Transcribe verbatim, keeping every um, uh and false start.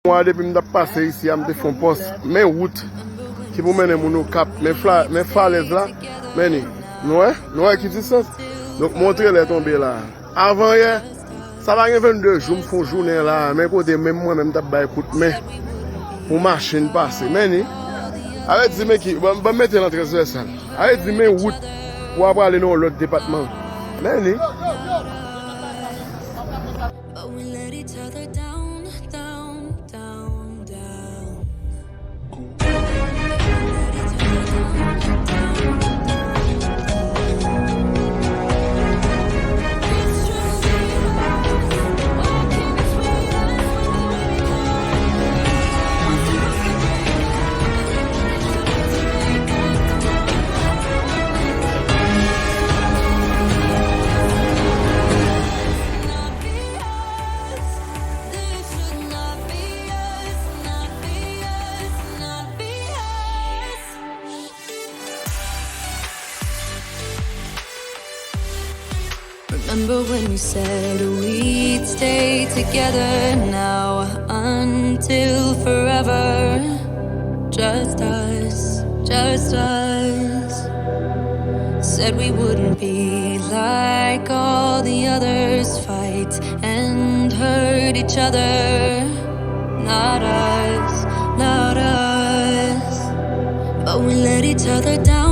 Mwa depi m t ap pase isi a, m te fè yon pòs. Men wout ki pou mennen moun Okap. Men fla, men falèz la. Men ni. Nou wè? Nou wè ki distans? Donk, montre lè tonbe la. Avan yè, sa pa gen vennde jou, m fè yon jounen la. Men kote menm mwen menm t ap bay kout men pou machin pase. Men ni. Sa vle di men ki, ban, ban m mete l an transvèsal. Sa vle di men wout pou w ap prale nan yon lòt depatman. Men ni. But we let each other down, down, down, down. Remember when we said we'd stay together now until forever? Just us, just us. Said we wouldn't be like all the others, fight and hurt each other. Not us, not us. But we let each other down.